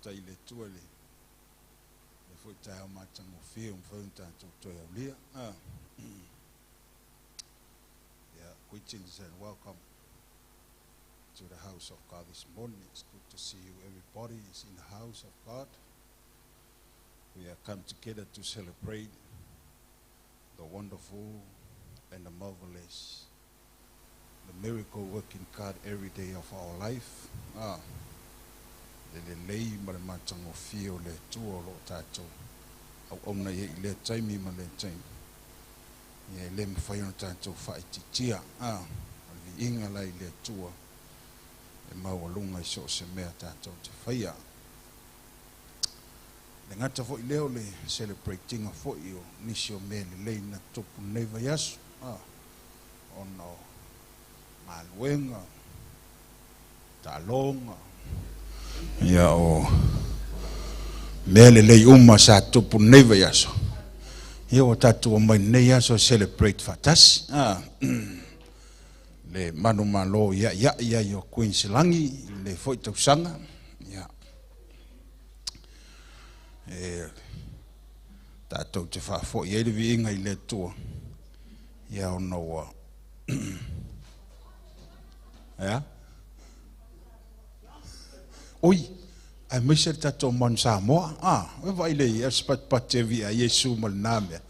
Faafetai i le Atua i lenei foi taeao matagofie ua mafai ona tatou toe aulia. Yeah, greetings and welcome to the house of God this morning. It's good to see you, everybody is in the house of God. We have come together to celebrate the wonderful and the marvelous, the miracle working God every day of our life. Le lelei ma le matagofie o le Atua o lo o tatou auauna i ai i lea taimi ma lea taimi. Ia e le mafai ona tatou faaitiitia. O le viiga la i le Atua e maualuga i so o se mea tatou te faia. Le gata foi lea o le celebrate-ina foi o nisi o mea lelei na tutupu lenei vaiaso, ona o galuega, taaloga, ia o mea lelei uma sa tutupu lenei vaiaso. Ia ua tatou omai lenei aso e celebrate faatasi. Le manumalo ia'ia'i ai o Queensland i lenei foi tausaga. Ia e tatou te faafo'i ai le viiga i le Atua, ia ona ua ia oi aemaise le tatou Manu Samoa. E vaai le i se patipati e viia Iesu ma lena mea.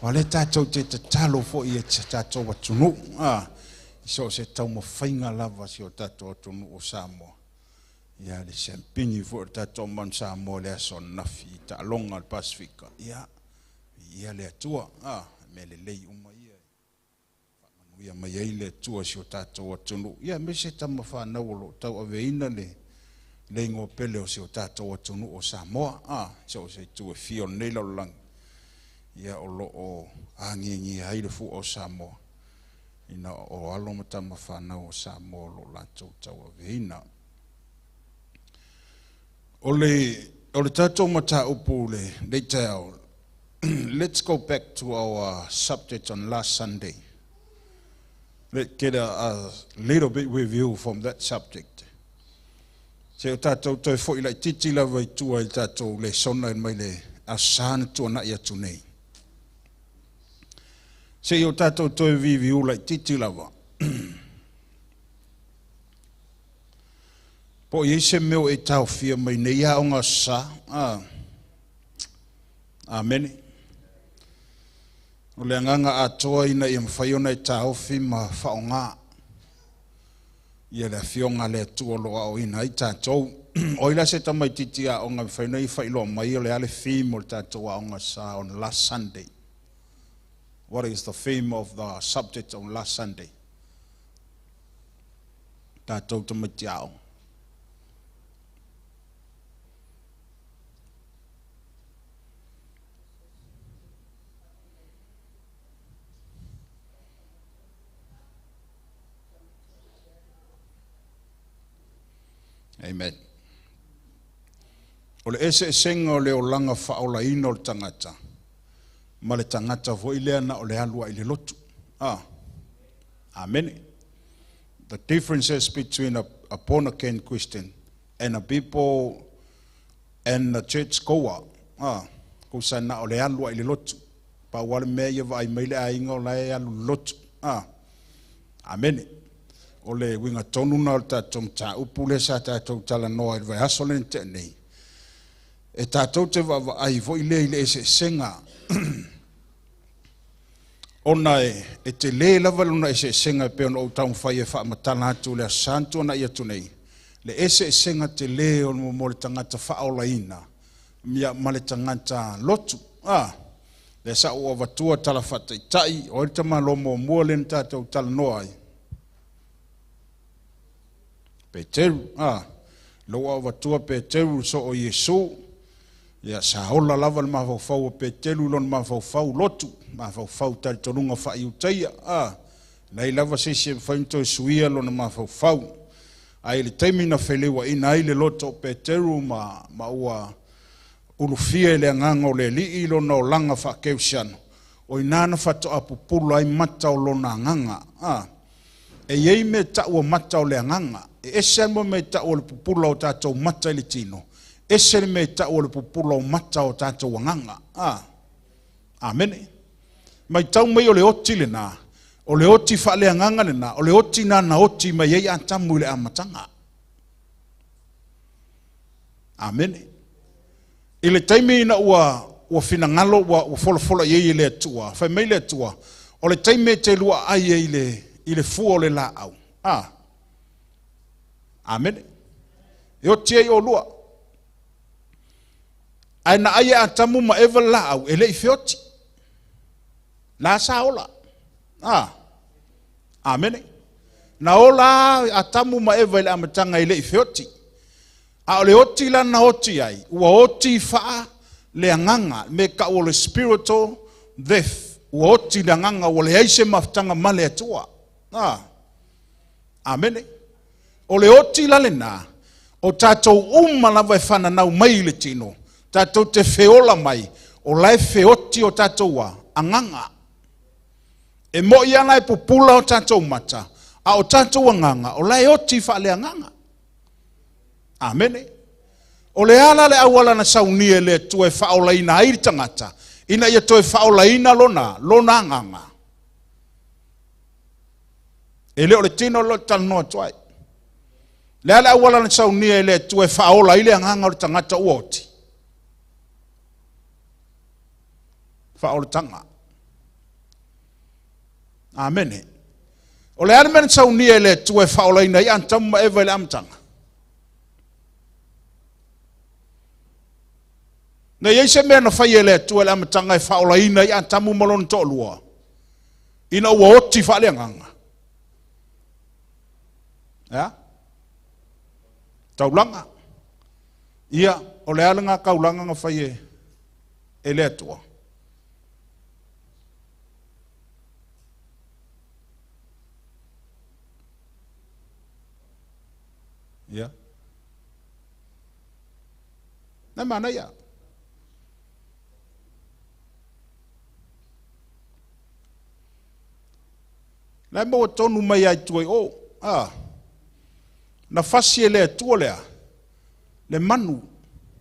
O lea tatou te tatalo foi e tatou atunuu, i so o se taumafaiga lava si o tatou atunuu o Samoa. Ia le siampini foi o le tatou Manu Samoa le aso ananafi i taaloga o le Pasefika. Ia, ia le Atua, mea lelei uma ia faamanuia mai ai le Atua si o tatou atunuu. Ia aemaise tama fanau o lo o tauaveina le igoa pele o si o tatou atunuu o Samoa, so o se itu e fia o lenei lalolagi. Ia o lo o agiagia ai le fua o Samoa ina o alo ma tama fanau o Samoa o lo o latou tauaveina. O le tatou mataupu lenei taeao, let's go back to our subject on last Sunday. Let's get a little bit review from that subject. Se o tatou toe foi laitiiti lava i tua i tatou lesona mai le Aso Sa na tuana'i atu nei. Se o tatou toe review laitiiti lava. Po o i ai se mea o e taofia mai nei aoga Aso Sa. Amene. O le agaga atoa ina ia mafai ona e taofi ma faaaoga ia le afioga a le Atua o lo o aoaoina ai tatou. O ai la se tamaitiiti aoga e mafai ona ia faailoa mai o le a le theme o le tatou aoga sa on last Sunday? What is the theme of the subject on last Sunday? Tatou tamaiti aoga. Amen. O le eseesega o le olaga faaolaina o le tagata ma le tagata foi lea na o le alu ai i le lotu. Amen. The differences between a born again Christian and a people and a church goer. Kusa na o le alu ai i le lotu. Pa ua le mea ia vaai mai le aiga o la e alu lotu. Amen. O le uiga tonu na o le tatou mataupu lea sa tatou talanoa i le vaiaso lea na tea nei. E tatou te vaavaai foi lea i le eseesega ona e tele lava lona eseesega e pei ona ou taumafai e faamatala atu le Aso Sa na tuana'i atu nei. Le eseesega tele o mo le tagata faaolaina ma le tagata lotu. Lea sa ou avatua tala faataitai, o ai le tamaloa muamua lea na tatou talanoa ai? Peteru. Lou avatua Peteru so o Iesu. Ia sa ola lava le mafaufau o Peteru i lona mafaufau lotu, mafaufau talitonuga faaiutaia. Leai lava se isi e mafai ona toe suia lona mafaufau. Ae i le taimi na feleuaina ai le loto o Peteru ma ua ulufia i le agaga o le Alii lona olaga faakerisiano, o ina na faatoa pupula ai mata o lona agaga. E i ai mea tau o mata o le agaga. E ese lava mea tau o le pupula o tatou mata i le tino. Ese le mea e tau o le pupula o mata o tatou agaga. A. Amene. Matau mai o le oti lena, o le oti faaleagaga lena, o le oti na na oti mai ai Atamu i le amataga. Amene. I le taimi ina ua ua finagalo ua ua folafola i ai e le Atua, fai mai le Atua, o le taimi e te luaai ai i le i le fua o le laau. A. Amene. E oti ai olua. Ae na ai e Atamu ma Eva le laau, e le i feoti. La sa ola. A. Amene. Na ola Atamu ma Eva i le amataga e le i feoti. A o le oti la na oti ai, ua oti faa le agaga, me tau o le spiritual death. Ua oti le agaga, ua leai se mafutaga ma le Atua. A. Amene. O le oti la lena, o tatou uma lava e fananau mai i le tino, tatou te feola mai, o la e feoti o tatou a, agaga. E moi ala e pupula o tatou mata, a o tatou agaga, o la e oti faaleagaga. Amene. O le ala le auala na saunia e le Atua e faaolaina ai le tagata, ina ia toe faaolaina lona, lona agaga. E le o le tino lo talanoa atu ai. Le a le auala na saunia e le Atua e faaola ai le agaga o le tagata ua oti. Faaolataga. Amene. O le a le mea na saunia e le Atua e faaolaina ai Atamu ma Eva i le amataga? Na i ai se mea na fai e le Atua i le amataga e faaolaina ai Atamu ma lona toalua, ina ua oti faaleagaga? Ea? Taulaga. Ia, o le a lena taulaga na fai e, e le Atua? Ia. Na manaia. La e maua tonu mai ai tua i o. Ah. Na fasi e le Atua lea, le manu,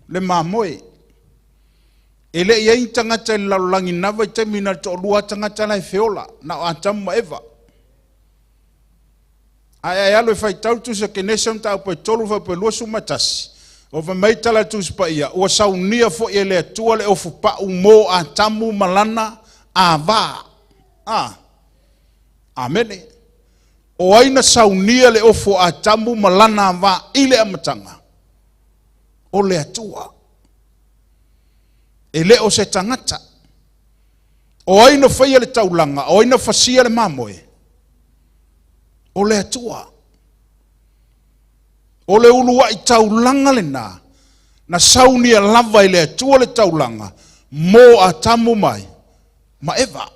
le mamoe. E le i ai ni tagata i le lalolagi i lena vaitaimi na o le toalua lava tagata la e feola, na o Atamu ma Eva. Ae ae alu e faitau le Tusi a Kenese mataupu e 3 fuaiupu e 21, ua fai mai tala a le Tusi Paia, ua saunia foi e le Atua le ofupa'u mo Atamu ma lana ava. A. Amene. O ai na saunia le ofu o Atamu ma lana ava i le amataga? O le Atua. E le o se tagata. O ai na faia le taulaga? O ai na fasia le mamoe? O le Atua. O le uluai taulaga lena na saunia lava e le Atua le taulaga mo Atamu mai ma Eva.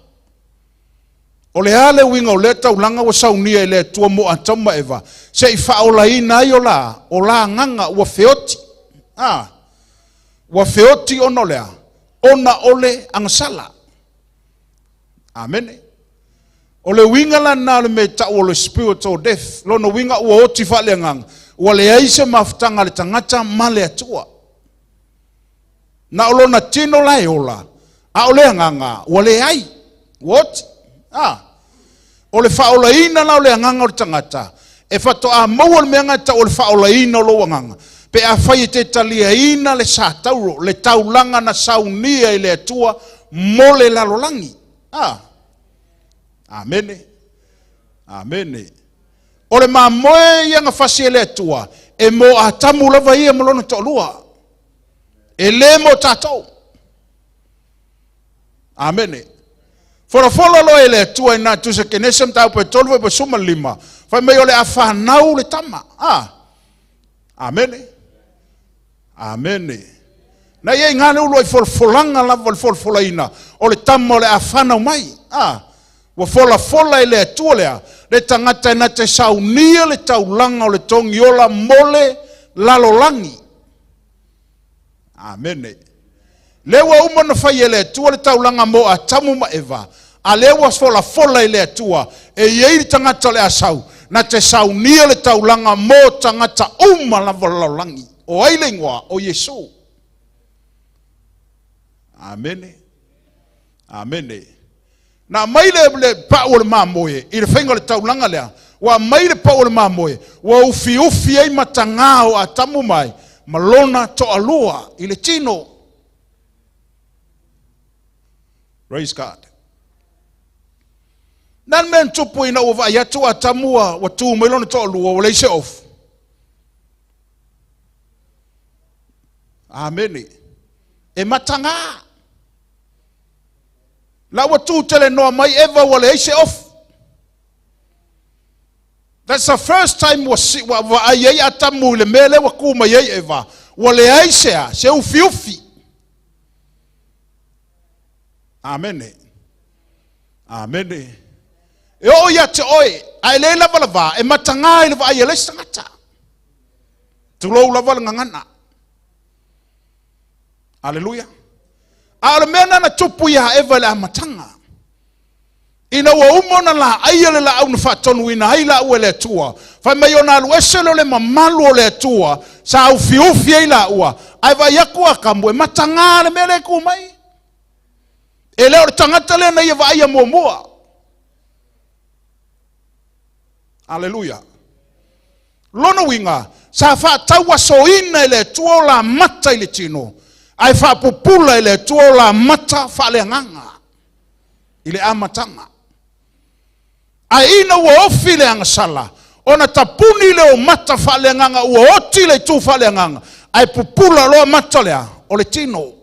O le a le uiga o lea taulaga ua saunia e le Atua mo Atamu ma Eva, se i faaolaina ai o la, o la agaga ua feoti. A, ua feoti ona o le a? Ona o le agasala. Amene. O le uiga la lena o le mea e tau o le spiritual death. Lona uiga ua oti faaleagaga, ua leai se mafutaga a le tagata ma le Atua. Na o lona tino la e ola, a o le agaga ua leai, ua oti. A. O le faaolaina la o le agaga o le tagata, e faatoa maua le mea lena e tau o le faaolaina o lou agaga, pe afai e te taliaina le satauro, le taulaga na saunia e le Atua mo le lalolagi. A. Amene. Amene. O le mamoe ia na fasi e le Atua, e mo Atamu lava ia ma lona toalua. E le mo tatou. Amene. Folafola loa e le Atua i nā tusa Kenese mataupu e 3 fuaiupu e 15, fai mai o le a fanau le tama. A. Amene. Amene. Na ia i ngā le uluai folafolaga lava o le folafolaina o le tama o le a fanau mai. A. Ua folafola e le Atua lea, le tagata e na te saunia le taulaga o le togiola mo le lalolagi. Amene. Lea ua uma ona fai e le Atua le taulaga mo Atamu ma Eva, a lea ua folafola e le Atua e i ai le tagata o le a sau, na te saunia le taulaga mo tagata uma lava o le lalolagi. O ai le igoa? O Iesu. Amene. Amene. Na aumai le pau o le mamoe i le faiga o le taulaga lea, ua aumai le pau o le mamoe, ua ufiufi ai matagā o Atamu mai ma lona toalua i le tino. Praise God. Na le mea na tupu ina ua vaai atu Atamu ua tu mai lona toalua, ua leai se ofu. Amene. E matagā. La ua tu telenoa mai Eva ua leai se ofu. That's the first time ua vaai ai Atamu i le mea lea ua tu mai ai Eva. Ua leai se a, se ufiufi. Amene. Amene. E oo ia te oe, a e le lava lava, e matagā i le vaai a le isi tagata. Tulou lava le gagana. Aleluia. A o le mea lena na tupu iā Eva i le amataga. Ina ua uma ona laaia le laau na faatonuina ai laua e le Atua, fai mai ona alu ese lea o le mamalu o le Atua, sa ufiufi ai laua, ae vaai atu Atamu, e matagā le mea lea e tu mai. E le o le tagata lea na ia vaaia muamua. Aleluia. Lona uiga, sa faatauasoina e le Atua o la mata i le tino, ae faapupula e le Atua o la mata faaleagaga i le amataga. Ae ina ua ofi le agasala, ona tapuni lea o mata faaleagaga ua oti le itu faaleagaga, ae pupula loa mata lea o le tino.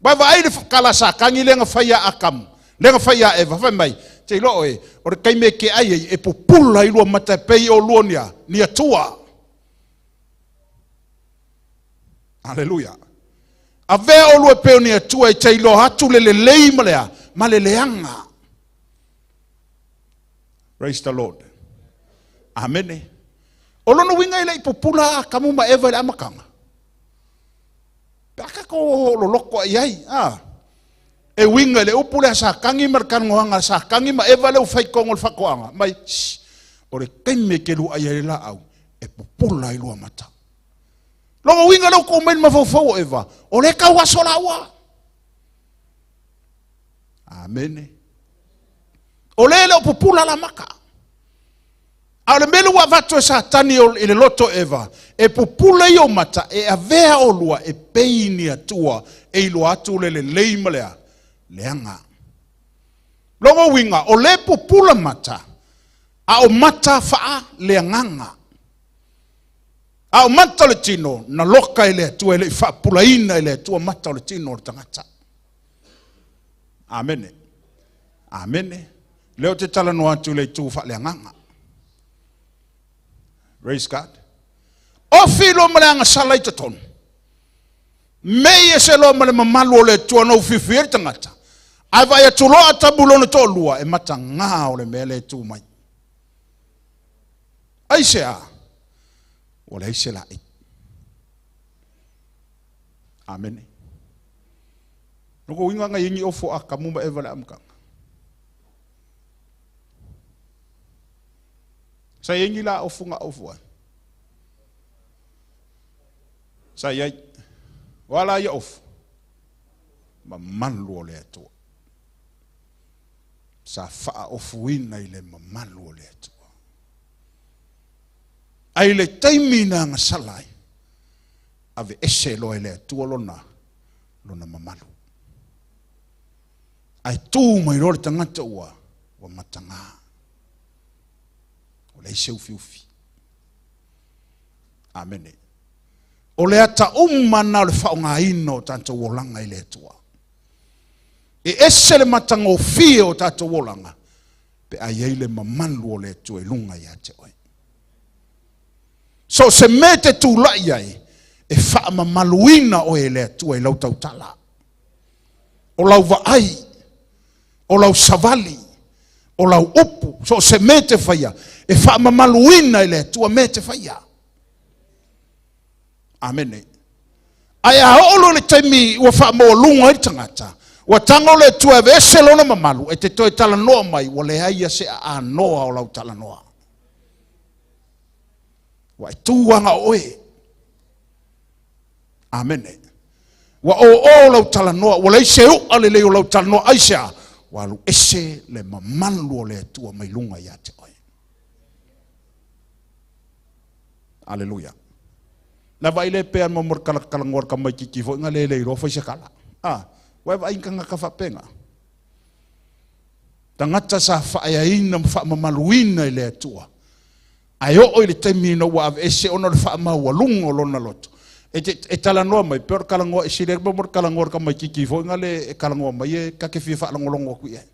Vaavaai le kala sakagi lea na fai ia Atamu, lea na fai ia Eva, fai mai, te iloa oe, o le taimi e te ai ai, e pupula ai lua mata e pei o lua ni a, ni atua. Aleluia. Avea olua e pei o ni atua e te iloa atu le lelei ma le a, ma le leaga. Praise the Lord. Amene. O lona uiga e le i pupula Atamu ma Eva i le amataga. Pe a tatou hoololoko ai ai, a? E uiga i le upu lea a Satani ma le talanoaga a Satani ma Eva lea ua fai i totonu o le faatoaga, mai, Shh, o le taimi e te luai ai le laau, e pupula ai lua mata. Lona uiga lea ua tuu mai le mafaufau o Eva, o lea e tau aso laua. Amene. O lea e le o pupula la mata. A o le mea lea ua avatu e Satani i le loto o Eva, e pupula i ou mata, e avea olua e pei ni Atua e iloa atu le lelei ma le a? Leaga. Lona uiga, o lea e pupula mata, a o mata faaleagaga. A o mata o le tino, na loka e le Atua, e le i faapupulaina e le Atua mata o le tino o le tagata. Amene. Amene. Lea ou te talanoa atu i le itu faaleagaga. Praise God. Ofi loa ma le agasala i totonu. Mei ese loa ma le mamalu o le Atua na ufiufi ai le tagata. Ae vaai atu loa Atamu i lona toalua, e matagā o le mea lea e tu mai. Aisea? Ua leai se laei. Amene. Lona uiga na i ai ni ofo Atamu ma Eva i le amataga. Sa i ai ni la ofu na ofu ai. Sa i ai. O a la ia ofu? Mamalu o le Atua. Sa faaofuina i le mamalu o le Atua. Ae i le taimi na agasala ai, aveese loa e le Atua lona, lona mamalu. Ae tu mai loa le tagata ua, ua matagā. Ua leai se ufiufi. Amene. O le ata uma na o le faaaogaina o tatou olaga i le Atua. E ese le matagofie o tatou olaga pe a i ai le mamalu o le Atua i luga ia te oe. So o se mea e te tulai ai, e faamamaluina oe e le Atua i lau tautala, o lau vaai, o lau savali, o lau upu, so o se mea e te faia, e faamamaluina e le Atua mea e te faia. Amene. Ae a oo loa i le taimi ua faamaualuga ai le tagata, ua tago le Atua e aveese lona mamalu, e te toe talanoa mai, ua leai a se aanoa o lau talanoa. Ua e tu aga o oe. Amene. Ua oo lau talanoa, ua leai se u'a lelei o lau talanoa, aisea? Ua alu ese le mamalu o le Atua mai luga ia te oe. Aleluia. Na vaai le pea mo mo kalakalanoa le tamaitiiti foi na le le iloa fai se kala. Ah, ua e vaai i tagata faapena. Tagata sa faaeaina ma faamamaluina i le Atua. Ae oo i le taimi ina ua aveese ona o le faamaualuga o lona loto, e te e talanoa mai, pei o le talanoa e sili ai mo le talanoa a le tamaitiiti foi lea e talanoa mai e ta te fia faalogologo atu i ai.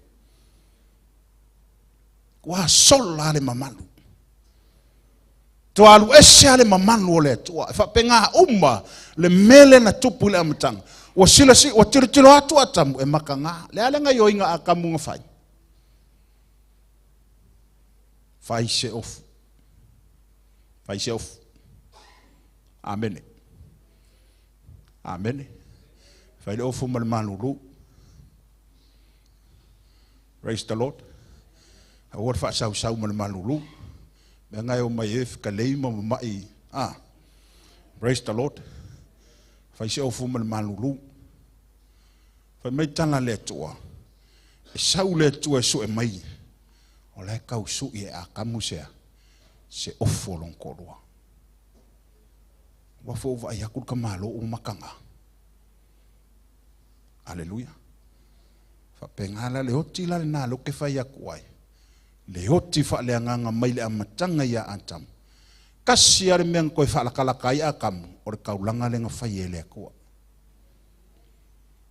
Ua sola le mamalu. Toa alu ese lava le mamalu o le Atua. E faapena uma le mea lea na tupu i le amataga. Ua silasi, ua tilotilo atu Atamu e mataga. Le a le gaioiga a Atamu na fai? Fai se ofu. Fai se ofu. Amene. Amene. Fai le ofu ma le malulu. Praise the Lord. Aua le faasausau ma le malulu. Mea nga e o mai e fekalei ma mamai. Ah. Praise the Lord. Fai se ofu ma le malulu. Fai mai tala le Atua. E sau le Atua e sue mai. O la e tau sui e Atamu se se ofu o lona toalua. Ua fou vaai atu le tamalo ua mataga. Aleluia. Faapena la le oti la lena lea ou te fai atu ai. Le oti faaleagaga mai le amataga ia Atamu. Tasi lava le mea na toe faalatalata ai Atamu, o le taulaga lea na fai e le Atua.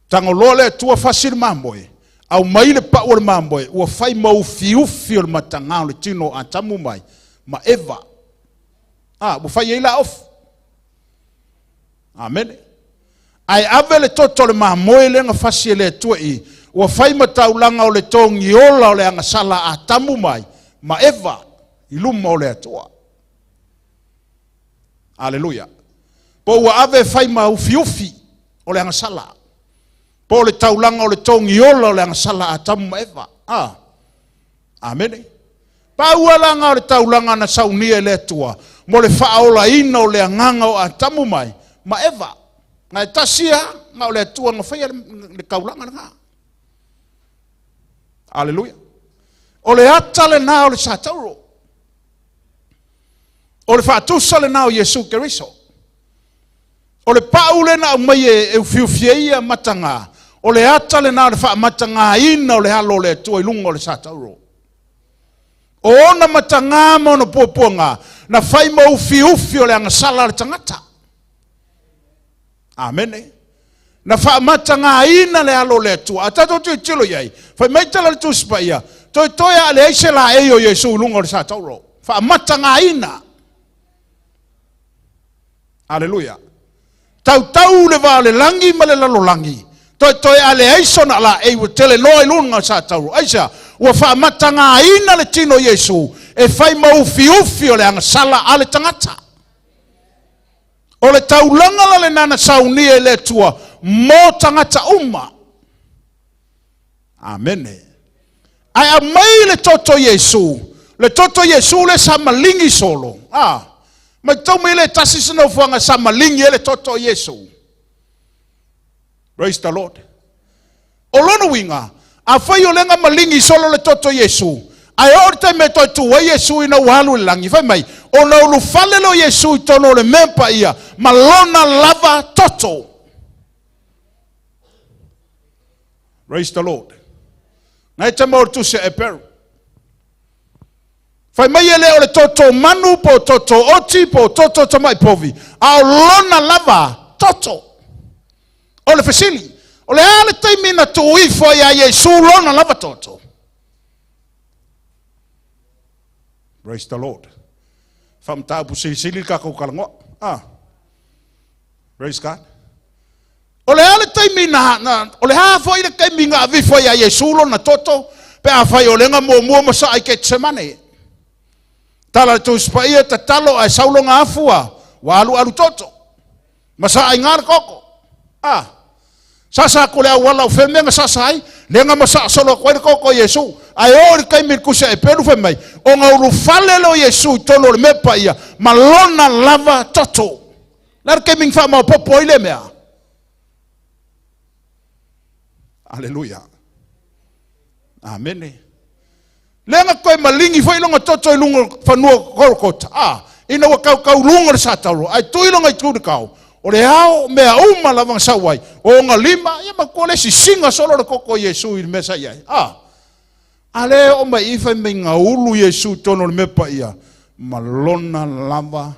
Tagoloa le Atua fasi le mamoe, aumai le pau o le mamoe, ua fai ma ufiufi o le mataga o le tino o Atamu mai ma Eva. A, ua fai ai la ofu. Amene. Ae ave le toto o le mamoe lea na fasi e le Atua i, ua fai ma taulaga o le togiola o le agasala a Atamu mai ma Eva i luma o le Atua. Aleluia. Po ua ave e fai ma ufiufi o le agasala. Po o le taulaga o le togiola o le agasala a Atamu ma Eva. Ah. Amene. Pau lava la o le taulaga na saunia e le Atua mo le faaolaina o le agaga o Atamu mai ma Eva. Na e tasi lava na o le Atua na faia le taulaga lena. Aleluia. O le ata lena o le satauro. O le faatusa lena o Iesu Keriso. O le pau lea na aumai e ufiufi ai ia mataga, o le ata lena o le faamatagaina o le alo o le Atua i luga o le satauro. O ona mataga ma ona puapuaga na fai ma ufiufi o le agasala a le tagata. Amene. Na faamatagaina le alo o le Atua. A tatou tilotilo i ai, fai mai tala le Tusi Paia, toetoe a leai se laei o Iesu i luga o le satauro. Faamatagaina. Aleluia. Tautau le va o le lagi ma le lalolagi. Toetoe a leai sona laei ua tele loa i luga o le satauro. Aisea? Ua faamatagaina le tino o Iesu e fai ma ufiufi o le agasala a le tagata. O le taulaga la lena na saunia e le Atua mo tagata uma. Amene. Ae aumai le toto Iesu, le toto Iesu le sa maligi solo. Ah, matau mai le tasi se nofoaga sa maligi ai le toto Iesu. Praise the Lord. O lona uiga, afai o lea na maligi solo le toto Iesu, ae oo le taimi e toe tu ai Iesu ina ua alu i le lagi, fai mai, ona ulufale lea o Iesu i totonu o le mea paia ma lona lava toto. Praise the Lord. Na e tama o le tusi a Eperu. Fai mai e le o le toto manu po o toto oti po o toto tamai povi, a o lona lava toto. O le fesili, o le a le taimi na tuu ifo ai ia Iesu lona lava toto? Praise the Lord. Faamataupu silisili le tatou talanoa. Ah. Praise God. O le a le taimi na, na o le a foi le taimi na avifo ai ia Iesu lona toto, pe afai o lea na muamua ma saa i Ketsemane. Tala le Tusi Paia, tatalo ae sau lona afu a, ua alualu toto. Ma saa i gā le koko. Ah. Sasa aku le auala o fea mea na sasa ai, lea na masaa solo atu ai le koko o Iesu. Ae oo i le taimi i le tusi a Eperu fai mai, ona ulufale lea o Iesu i totonu o le mea paia ma lona lava toto. Le a le taimi na faamaopoopo ai lea mea? Aleluia. Amene. Lea na toe maligi foi lona toto i luga o fanua o Gologota, a, ina ua tautauluga le satauro, ae tui lona itu i le tao, o le ao, mea uma lava na sau ai, o ona lima, ia manatua le sisiga solo o le toto o Iesu i le mea sa i ai, a. A lea e oo mai i i fai mai na ulu Iesu i totonu o le mea paia, ma lona lava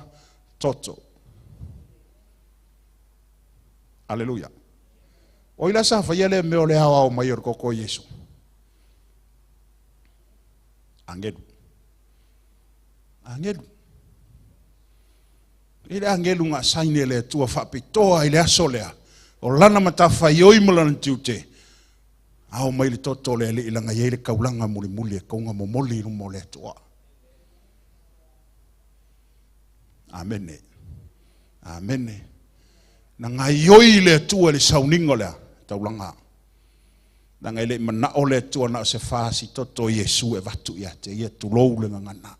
toto. Aleluia. O ai la sa faia lea mea o le aoao mai o le toto o Iesu? Agelu. Agelu. I le agelu na asaini e le Atua faapitoa i le aso lea, o lana matafaioi ma lana tiute, ao mai le toto o le Alii leaga e i ai le taulaga mulimuli e touga momoli i luma o le Atua. Amene. Amene. Na gaioi le Atua i le sauniga o le taulaga. Leaga e le i manao le Atua na o se fasi toto o Iesu e avatu ia te ia, tulou le gagana.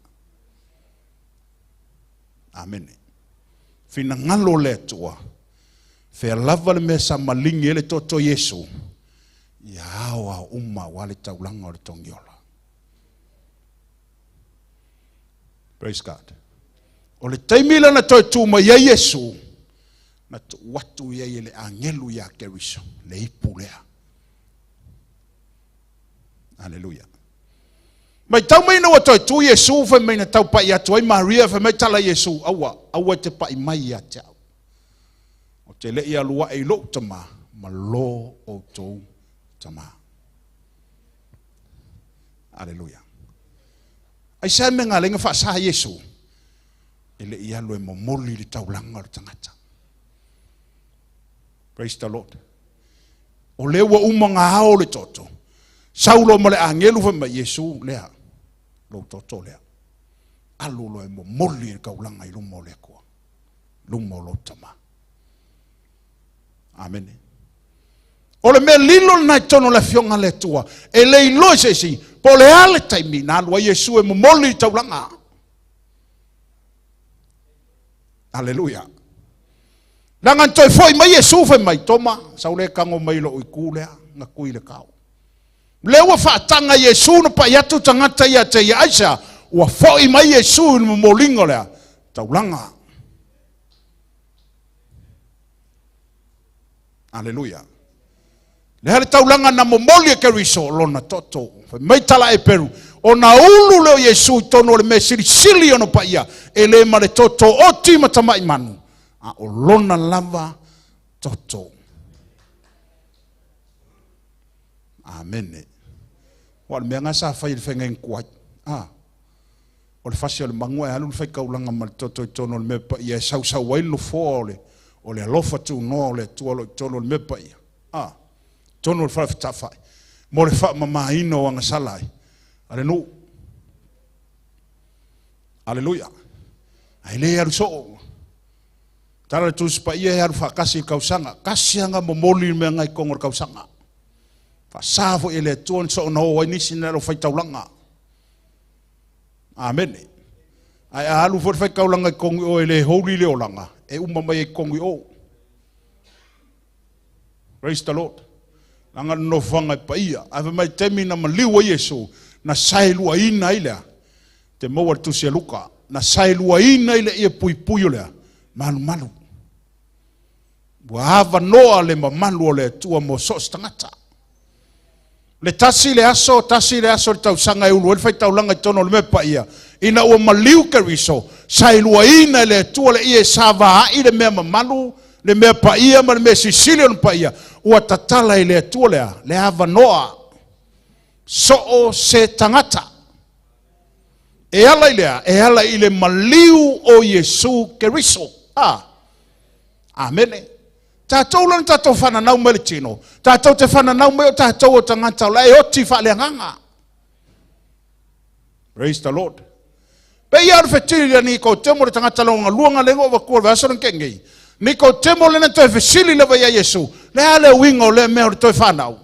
Amene. Finagalo le Atua, fea lava le mea sa maligi ai le toto o Iesu, ia aoao uma aua le taulaga o le togiola. Praise God. O le taimi lea na toe tu mai ai Iesu, na tuu atu i ai e le agelu ia Keriso, le ipu lea. Aleluia. Matau mai ina ua toe tu Iesu, fai mai na tau pai atu ai Maria, fai mai tala Iesu, aua, aua e te pai mai ia te au. Ou te le i alu ae i lou tama, ma lo outou tama. Aleluia. Aisea mea na ala ai ona faasa Iesu? E le i alu e momoli le taulaga o le tagata. Praise the Lord. O lea ua uma ona ao le toto. Sau loa ma le agelu fai mai, Iesu, lea, lou toto lea. Alu loa e momoli le taulaga i luma o le Atua, luma o lou tama. Amene. O le mea lilo lena i totonu o le Afioga a le Atua, e le iloa e se isi, po o le a le taimi na alu ai Iesu e momoli le taulaga. Aleluia. Leaga na toe foi mai Iesu fai mai, Toma, sau lea e tago mai lou itu lea, na tui le tao. Lea ua faataga Iesu na pai atu tagata ia te ia, aisea? Ua foi mai Iesu i le momoliga o le taulaga. Aleluia. Le a le taulaga na momoli e Keriso, lona toto. Fai mai tala Eperu, ona ulu lea o Iesu i totonu o le mea silisili ona paia, e le ma le toto oti ma tamai manu, a o lona lava toto. Amene. Aua o le mea lena sa fai e le feagaiga tuai. A, o le fasi o le manu ae alu le faitaulaga ma le toto i totonu o le mea paia e sausau ai le nofoa o le, o le alofa tunoa o le Atua o lo o i totonu o le mea paia. A, totonu o le fale fetalafai, mo le faamamaina o agasala ai a le nuu. Aleluia. Ae le alu soo. Tala le Tusi Paia e alu faatasi i le tausaga. Tasi lava na momoli le mea na i totonu o le tausaga. Faasa foi e le Atua ona soona o ai nisi na o le faitaulaga. Amene. Ae a alu foi le faitaulaga i totonu i o e le holy le olaga, e uma mai ai i totonu i o. Praise the Lord. Leaga le nofoaga e paia. Ae fai mai taimi na maliu ai Iesu, na saeluaina ai lea. Te maua le tusi a Luka. Na saeluaina ai le ie puipui o lea malumalu. Ua avanoa le mamalu o le Atua mo so o se tagata. Le tasi le aso, tasi le aso i le tausaga e ulu ai le faitaulaga i totonu o le mea paia, ina ua maliu Keriso, saeluaina e le Atua le ie e savaai le mea mamalu, le mea paia ma le mea silisili ona paia, ua tatala e le Atua lea le avanoa so o se tagata. E ala i lea, e ala i le maliu o Iesu Keriso. A. Amene. Tatou la na tatou fananau mai le tino, tatou te fananau mai o tatou o tagata o la e oti faaleagaga. Praise the Lord. Pe ia o le fetili lea Nikotemo le tagata longa lua galega o avatua o le vaiaso na tea nei. Nikotemo lea na toe fesili lava ia Iesu, le a le uiga o lea mea o le toe fanau?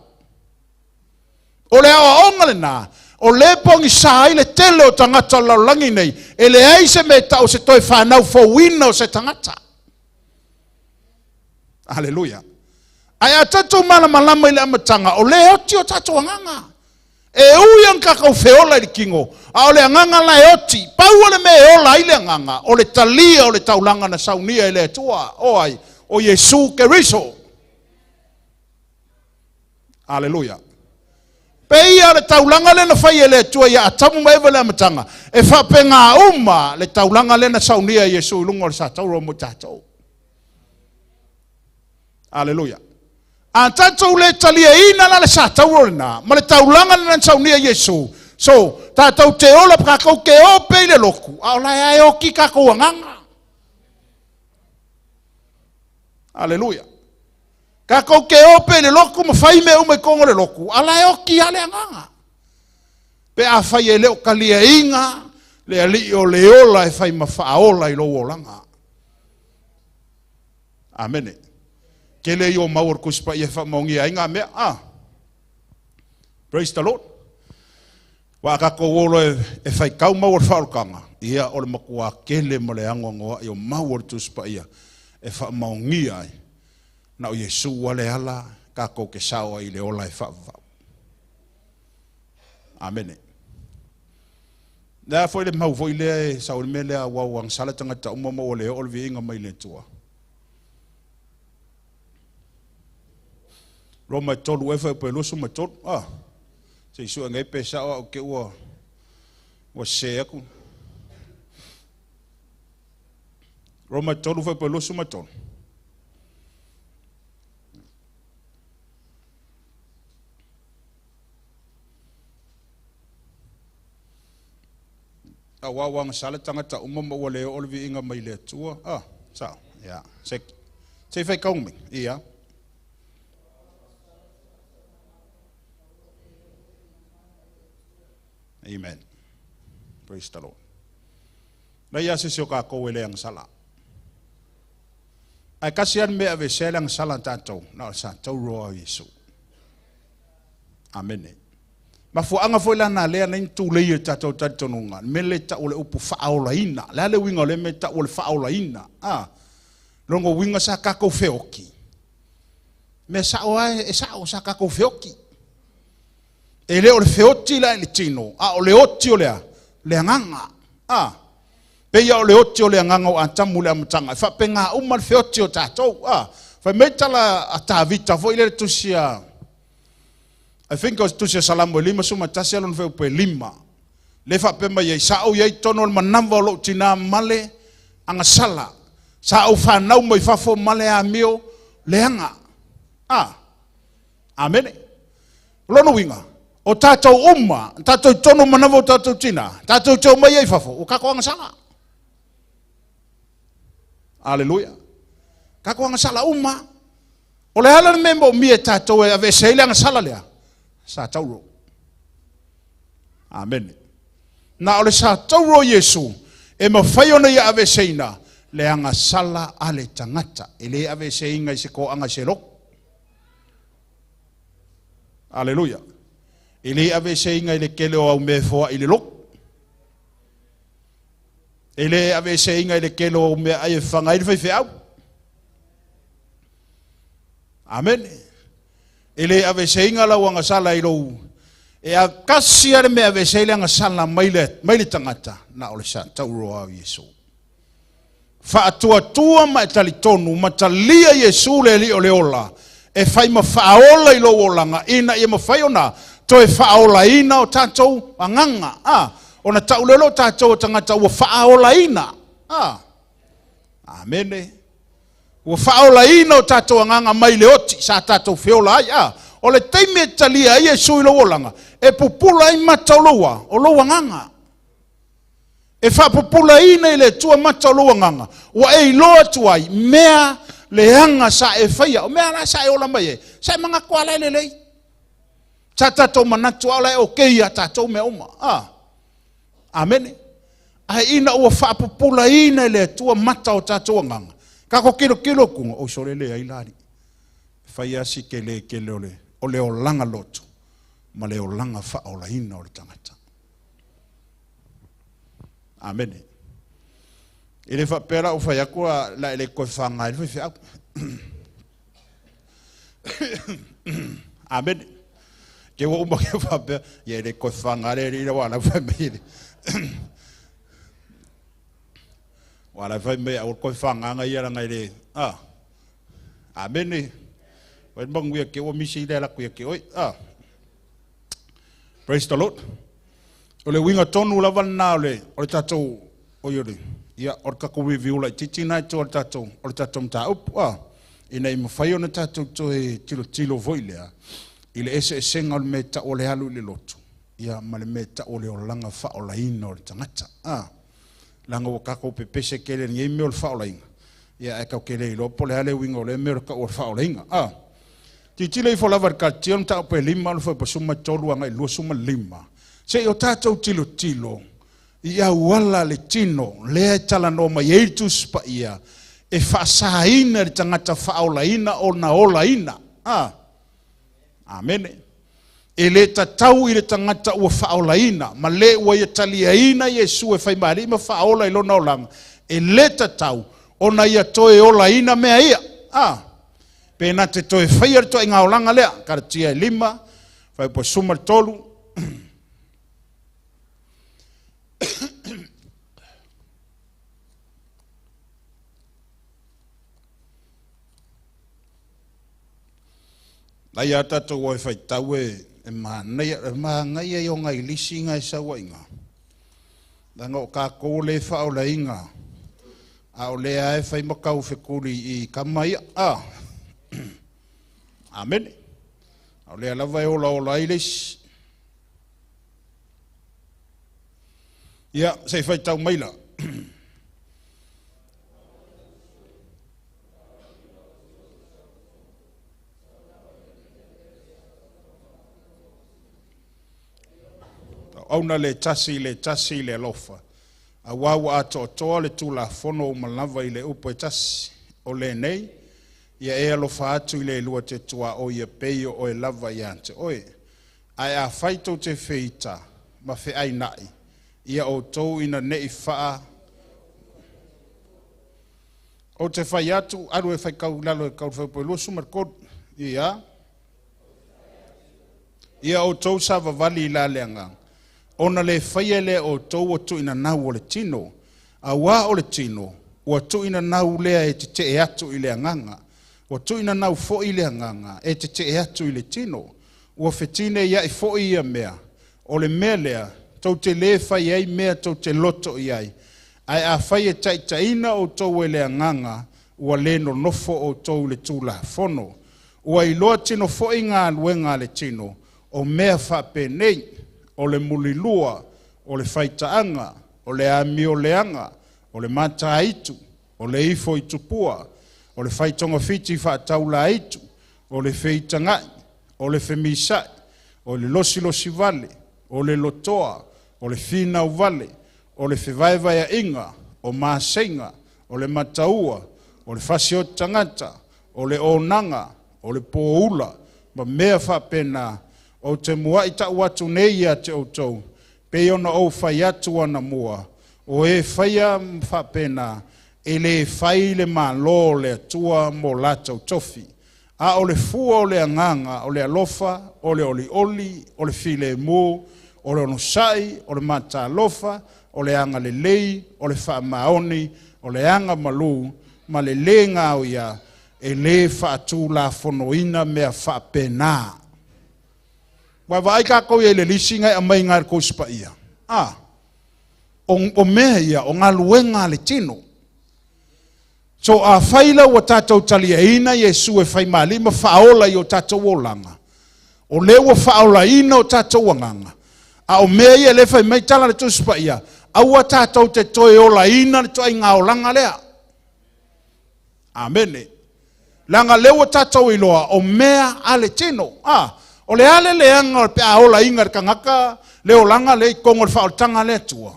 O le aoaoga lena, o lea e pogisa ai le tele o tagata o le lalolagi nei, e leai se mea e tau o se toe fanau fouina o se tagata. Aleluia. Ae a tatou malamalama i le amataga, o lea e oti o tatou agaga. E ui ona tatou feola i le tino, a o le agaga la e oti. Pau o le mea e ola ai le agaga, o le talia o le taulaga na saunia e le Atua. O ai? O Iesu Keriso. Aleluia. Peia le taulaga lea na fai e le Atua ia Atamu ma Eva i le amataga, e faapena uma le taulaga lea na saunia e Iesu i luga o le satauro mo tatou. Aleluia. A tatou le taliaina la le satauro lena, ma le taulaga lena na saunia e Iesu, so, tatou te ola, tatou te ope i le lotu, a o la e oti tatou agaga. Aleluia. Tatou te ope i le lotu ma fai mea uma i totonu o le lotu, a la e oti lava le agaga. Pe afai e le o taliaina le Alii o le ola e fai ma faaola i lou olaga. Amene. Tele ia o mau o le Tusi Paia e faamaonia ai ngā mea. Ah. Praise the Lord. Wa a tatou o loa e faitau mau o le faaolataga, ia o le matuā tele ma le anoanoa'i o mau o le Tusi Paia e faamaonia ai, na o Iesu lava le ala tatou te sao ai i le ola e faavavau. Amene. Le a foi le mau foi lea e sau i le mea lea aua ua agasala tagata uma ma ua le oo le viiga mai le Atua. Roma e 3 e fuaiupu e 23. Ah, se i sue nei pe sao au te ua sese atu. Roma e 3 fuaiupu e 23. Aua ua agasala tagata uma ma ua le oo le viiga mai le Atua. Ah, sao. Ia. Se se faitau mai. Ia. Amen. Praise the Lord. Leai lava se isi o tatou e le agasala. Ae tasi lava le mea e aveesea ai le agasala a tatou, na o le satauro lava o Iesu. Amene. Mafuaaga foi la na lea na tulei e tatou talitonuga, le mea lea e tau o le upu faaolaina. O le a le uiga o lea mea e tau o le faaolaina? A, lona uiga sa tatou feoti. Mea sao lava e sao, sa tatou feoti. E le o le feoti la i le tino, a o le oti o le a? Le agaga. A, pei o le oti o le agaga o Atamu i le amataga, e faapena uma le feoti o tatou. A, fai mai tala a Tavita foi lea le tusi a, I think o le tusi a Salamo e 51 lona fuaiupu e 5. Le faapea mai ai, sa ou i ai i totonu o le manava o lou tinā male agasala. Sa ou fanau mai fafo male amio leaga. A, amene. O lona uiga, o tatou uma, tatou i totonu o manava o tatou tinā, tatou te omai ai i fafo, ua tatou agasala. Aleluia. Tatou agasala uma. O le ala le mea moomia e tatou e aveese ai le agasala lea, sa tauro. Amene. Na o le sa tauro o Iesu e mafai ona ia aveeseina le agasala a le tagata. E le aveeseina i se toaga i se lotu. Aleluia. E le aveeseina i le tele o au mea e foai i le lotu. E le aveeseina i le tele o au meaai e fafaga ai le faifeau. Amene. E le aveeseina lau agasala i lou e a tasi lava le mea e aveese ai le agasala mai le tagata, na o le sa tauro lava o Iesu. Faatuatua ma e talitonu ma talia Iesu le Alii o le ola e fai ma faaola i lou olaga ina ia mafai ona toe faaolaina o tatou agaga. A, ona tau lea o loo tatou o tagata ua faaolaina. A, amene. Ua faaolaina o tatou agaga mai le oti sa tatou feola ai. A, o le taimi e talia ai Iesu i lou olaga, e pupula ai mata o lou a, o lou agaga. E faapupulaina i le Atua mata o lou agaga, ua e iloa atu ai mea leaga sa e faia, o mea la sa e ola mai ai, sa e manatu lava la e lelei. Sa tatou manatu lava la e okay ia tatou mea uma. Ah. Amene. Ae ina ua faapupulaina e le Atua mata o tatou agaga, tatou tilotilo atu, oi sole leai la alii. E fai lava si tele tele o le olaga lotu ma le olaga faaolaina o le tagata. Amene. E le faapea la ua fai atu la e le toe faga ai le faifeau. Amene. Ke ua uma ke faapea, ia e le toe faga le alii aua o la e fai mai le aua o la e fai mai aua le toe fagaga ia leaga e le a. Amene. Fai le manuia ke ua misi le ala atu ia te oe. A. Praise the Lord. O le uiga tonu lava lena o le o le tatou oi o le ia o le tatou review laitiiti lena i tua o le tatou o le tatou mataupu a ina ia mafai ona tatou toe tilotilo foi lea i le eseesega o le mea e tau o le alu i le lotu ia ma le mea e tau o le olaga faaolaina o le tagata a leaga ua tatou pepese tele i lenei mea o le faaolaina ia ae tatou te le iloa po o le a le uiga o lea mea o le tau o le faaolaina a Tilotilo ifo lava i le Karatia o le mataupu e 5 o le fuaiupu 13 agai i le 25, se i o tatou tilotilo i auala le tino lea e talanoa mai ai le Tusi Paia e faasaina i le tagata faaolaina ona olaina. A. Amene. E le tatau i le tagata ua faaolaina ma le ua ia taliaina Iesu e fai ma Alii ma Faaola i lona olaga, e le tatau ona ia toe olaina mea ia. A. Pe na te toe faia le ituaiga olaga lea. Karatia e 5, fuaiupu 13. Nai a tatou o e faitau e e manaia, e manaia ia o nai lisi na e sau ai iina. Leaga o tatou lea e faaolaina, a o lea lava e fai ma taufetuli i tama ia. A. Amene. A o lea lava e olaola ai le isi. Ia, se i faitau mai la. Auauna le tasi i le tasi i le alofa, auā ua atoatoa le Tulafono uma lava i le upu e tasi, o lenei, Ia e alofa atu i le lua te tuaoi e pei o oe lava ia te oe. Ae afai tou te feita ma feaina'i ia outou ina ne i faa Ou te fai atu, alu e faitau i lalo e tau i le fuaiupu 23. Ia. Ia outou savavali i la le agaga, ona le faia lea e outou o tuuinanau o le tino, auā o le tino, ua tuuinanau lea e tetee atu i le agaga, ua tuuinanau foi le agaga e tetee atu i le tino. Ua fetineia'i foi ia mea, o le mea lea, tou te lē fai ai mea tou te loto i ai. Ae afai e taitaiina outou e le Agaga, ua lē nonofo outou i le Tulafono. Ua iloa tino foi galuega a le tino, o mea faapenei, o le mulilua, o le faitaaga, o le amioleaga, o le mataitu, o le ifo i tupua, o le faitogafiti faataulaitu, o le feitaga'i, o le femisa'i, o le losilosivale, o le lotoa, o le finau vale, o le fevaevaea'iga, o maseiga, o le mataua, o le fasioti tagata, o le onaga, o le poula, ma mea faapena, ou te mua'i ta'u atu nei ia te outou, pei ona ou fai atu anamua, o e faia faapena, e lē fai le Malo o le Atua mo latou tofi. A o le fua o le agaga, o le alofa, o le olioli, o le filemu, o le onosai, o le matalofa, o le agalelei, o le faamaoni, o le agamalu, ma le lē gaoia, e lē faatulafonoina mea faapena. Ua vaai tatou i ai i le lisi na e aumai i ina e le Tusi Paia. A, o mea ia, o galuega a le tino. So afai la ua tatou taliaina Iesu e fai ma Alii ma Faaola i o tatou olaga, o lea ua faaolaina o tatou agaga, a o mea ia lea e fai mai tala a le Tusi Paia, aua tatou te toe olaina le ituaiga olaga lea. Amene. Leaga lea ua tatou iloa o mea a le tino. A, o le a le leaga pe a olaina e le tagata le olaga lea i totonu o le faaolataga a le Atua?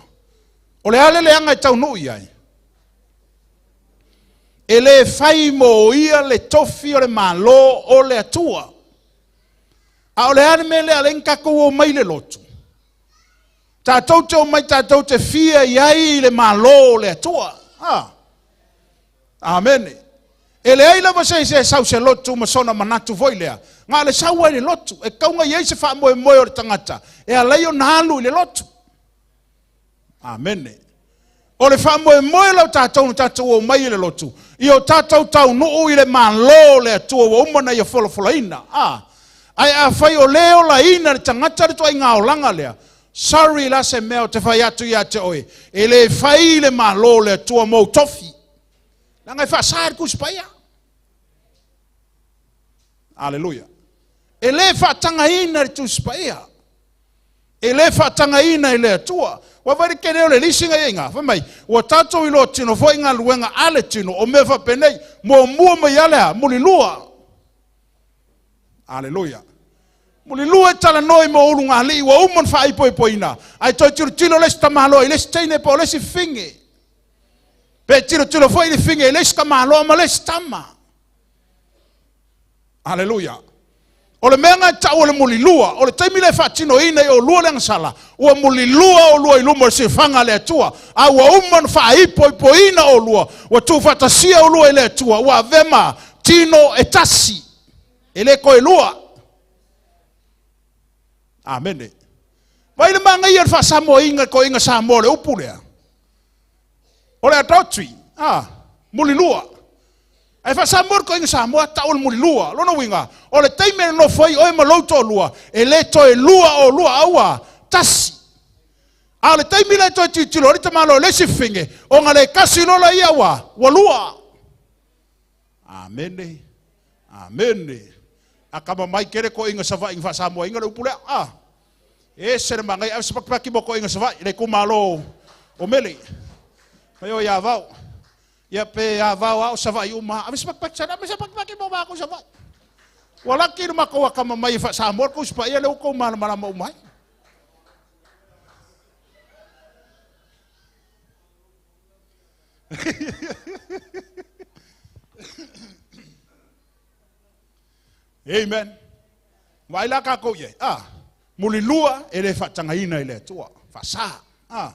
O le a le leaga e taunuu i ai? E lē fai mo ia le tofi o le Malo o le Atua. A o le a le mea lea alai na tatou omai i le lotu? Tatou te omai tatou te fia i ai i le Malo o le Atua. Ah. Amene. E leai lava se isi e sau se lotu ma sona manatu foi lea. Na o le sau ai le lotu. E tatau ona i ai se faamoemoe o le tagata e ala ai ona alu i le lotu. Amene. O le faamoemoe la o tatou na tatou omai i le lotu, ia o tatou taunuu i le Malo o le Atua ua uma ona Ia folafolaina. A. Ae afai o lea e olaina le tagata le ituaiga olaga lea, sorry la se mea ou te fai atu ia te oe, e le fai le Malo o le Atua mou tofi. Leaga e faasa e le Tusi Paia. Aleluia. E le faatagaina e le Tusi Paia. E le faatagaina e le Atua. Ua vaai le tele o le lisi na i ai ina, fai mai, ua tatou iloa tino foi galuega a le tino, o mea faapenei, muamua mai lava le a? Mulilua. Aleluia. Mulilua e talanoa i mo ulugalii ua uma ona faaipoipoina, ae toe tilotilo le isi tamaloa i le isi teine po o le isi fine. Pe tilotilo foi le fine i le isi tamaloa ma le isi tama. Aleluia. O le mea na e tau o le mulilua, o le taimi lea e faatinoina i olua le agasala, ua mulilua olua i luma o le silafaga a le Atua, a ua uma ona faaipoipoina olua, ua tuufaatasia olua i le Atua, ua avea ma tino e tasi, e le toe lua. Amene. Vai le manaia o le faasamoaina i le toeaina Samoa o le upu lea. O le adultery, a, mulilua. Ae faasamoa le toeaina Samoa, tau o le mulilua. Lona uiga, o le taimi e nonofo ai oe ma lou toalua, e le toe lua oulua, a ua tasi. A o le taimi lea e toe tilotilo ai le tamaloa i le isi fafine, ona le tasi loa lea ua, ua lua. Amene. Amene. Akamamai tele toeaiina Savaii na faasamoaina le upu lea. A. E ese le manaia. Ave se patipati mo toeaiina Savaii, le itumalo o Mele. Fai o ia Vao. Ia pe a vao a o Savaii uma. Ave se patipati sana, ave se patipati mo matou Savaii. Ua laki le matou akamamai e faa-Samoa le Tusi Paia lea ua outou malamalama uma ai. Amen. Vaai la tatou i ai. Ah, mulilua e le faatagaina i le Atua. Faasa. Ah,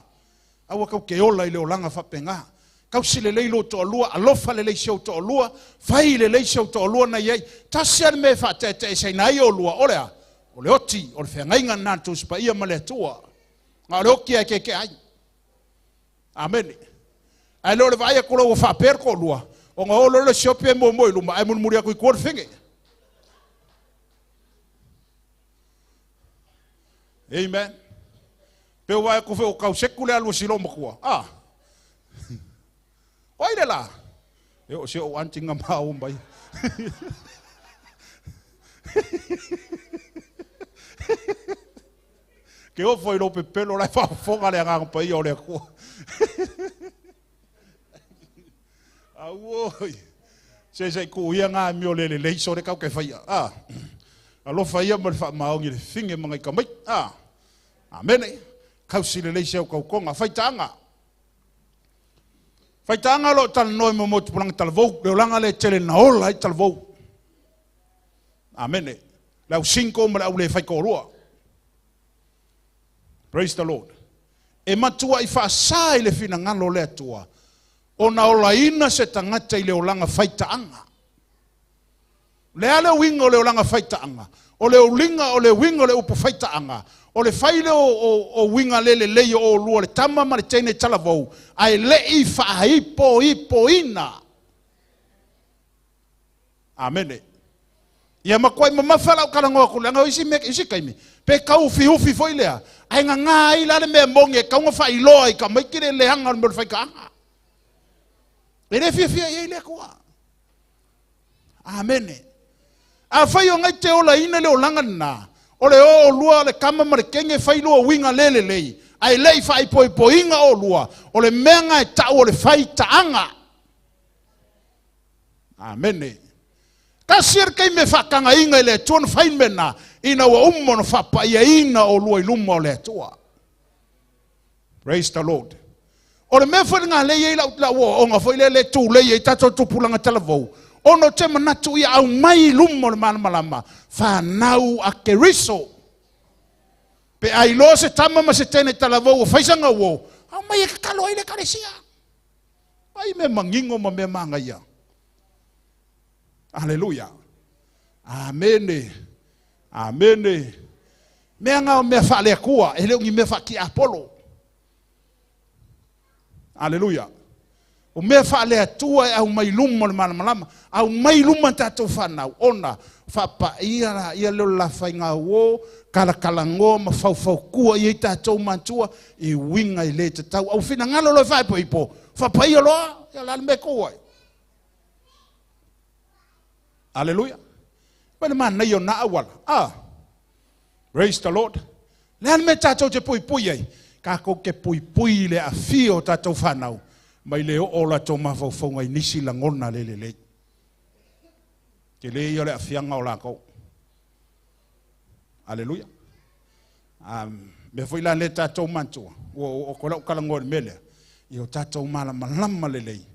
aua tou te ola i le olaga faapena. Tausi lelei lou toalua, alofa lelei si ou toalua, fai lelei si ou toalua na i ai. Tasi lava le mea e faateteeseina ai oulua, o le a? O le oti, o le feagaiga lena a le Tusi Paia ma le Atua. Na o le oti lava e keekee ai. Amene. Ae le o le vaai atu loa ua faapea le toalua, ona o loa le siopi e muamua i luma, ae mulimuli atu i tua le fine. Amen. Pe ua vaai atu foi o tau seku le alu a si loomatua. Ah. O ai le la? E o si ou aunty nga maua mai. Ke ofo i lou pepelo la e faafofoga le Agaga Paia o le Atua. Auoi. Se se i tuu ia ngā amio le lelei so le kau ke whaia. Ah. Alofa ia ma le faamaoni le finge ma ngai kamai. Ah. Amene. Kausi lelei se au kaukonga. Whaitaanga. Whaitaanga lo talanoa mo mo tupulaga talavou. Le olaga le tele na ola ai talavou. Amene. Le au single ma le au le faitoalua. Praise the Lord. E matuai faasa i le finagalo o le Atua ona olaina se tagata i le olaga faitaaga. O le a le uiga o le olaga faitaaga? O le uliga, o le uiga o le upu faitaaga, o le fai lea o uiga le lelei o oulua le tama ma le teine talavou, ae le i faaipoipoina. Amene. Ia matuai mamafa lau talanoa atu, leaga o isi mea, isi taimi, pe tau ufiufi foi lea, ae gagā ai la le mea moni e tatau ona faailoa i tamaiti le leaga o le mea o le faitaaga. E le fiafia i ai le Atua. Amene. Afai o ngai te olaina le olaga lena, o le o olua o le tama ma le teine fai lua uiga le lelei, ae le i faaipoipoina olua, o le mea na e tau o le faitaaga. Amene. Tasi le taimi e faatagaina i le Atua na fai mea na, ina ua uma ona faapaiaina olua i luma o le Atua. Praise the Lord. O le mea foi lena lea e i ai lau, lau oaoga foi lea le tulei ai tatou tupulaga talavou, ona ou te manatu ia aumai i luma o le malamalama, fanau a Keriso. Pe a iloa se tama ma se teine talavou ua fai sana uo, aumai e tatalo ai le ekalesia. Ai mea manino ma mea manaia. Aleluia. Amene. Amene. Mea ngā o mea whaalea e leo ni mea whaaki Apollo. Aleluia. O mea whaalea tua e au mai luma o le malamalama. Au mai luma tātou whanau. Ona, whapa ia la, ia leo la whainga o, kalakalangoa ma faufaukua i tātou matua, i winga i le te tau. Au whina ngalo loe whaepo ipo. Whapa ia loa, ia la me kua. Aleluia. Wena mana nei o na awala. Ah. Praise the Lord. Le ana me tātou te pui pui ai. Ka ko ke pui pui le a fio tātou whanau. Mai le o la tō mawhaufaunga i nisi langona le le le. Te le ia le afianga o lākou. Aleluia. Mea foi la le tātou mantua. O ko lau kalangoa le mele. I o tātou malamalama le lei.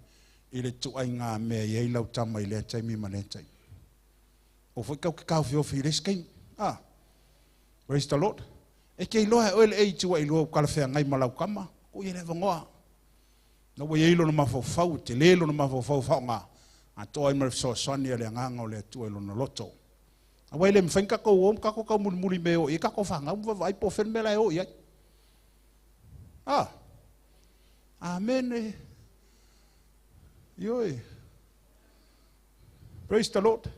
I le tuai ngā mea i ei lau tama i lea taimi ma lea taimi. O foi kau ke kau fio fi le skein. Ah. Praise the Lord. E ke iloa e oe le ei tua iloa o kalawhea ngai malau kama. Ko ia le vangoa. Na ua iei lona mafaufau, te le lona mafaufau whaonga. A toa i mara fesoasoani a le anganga o le atua i lona loto. A wai le mwhain kako o, kako kau muri muri me o, i kako whanga, mwa vai po when mela e o i ai. Ah. Amen. Ioi. Praise the Lord.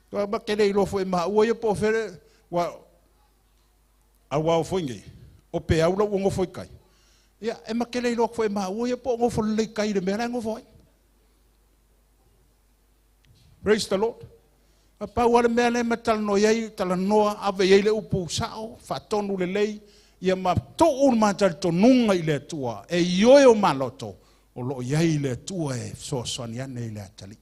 Tua ma kele i lofo e maha ua ia po where, wa, au wao foi ngi, o pe au lau ngofo i kai. Ia, e makele i lofo e maha ua ia po ngofo lei kai le mea lai ngofo ai. Praise the Lord. A pau ale mea le matalanoa iai, talanoa, ave iai le upu sao, whaatonu le lei, ia ma tō uru mātari tonunga i le atua, e ioe o maloto, o lo iai le atua e soasoani ane i le atali.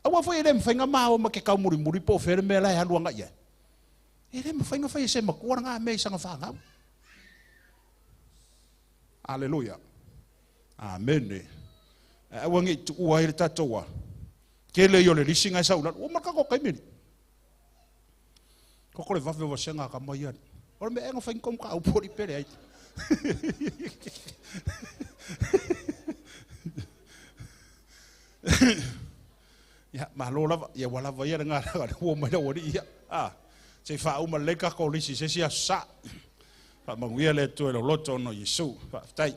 Aua foi e le mwhainga maa o ma ke kau muri muri po where mea lai haluanga ia. E le mwhainga whai e se makua ngā mea i sanga whangau. Aleluia. Amen. Aua ngi tu ua i le tātou. Ke le i o le lisi ngai sa ula. O maka ko kaimeni. Koko le wawe wa senga ka mai ari. O le mea enga whainga kom ka au pori pere ai. Ia, malo lava, ia wala ia ngā ranga, ua mai la wari ia. Ah, se wha uma leka ko lisi, se sia sa. Wha manguia le tue lo loto no Yesu. Wha, tai.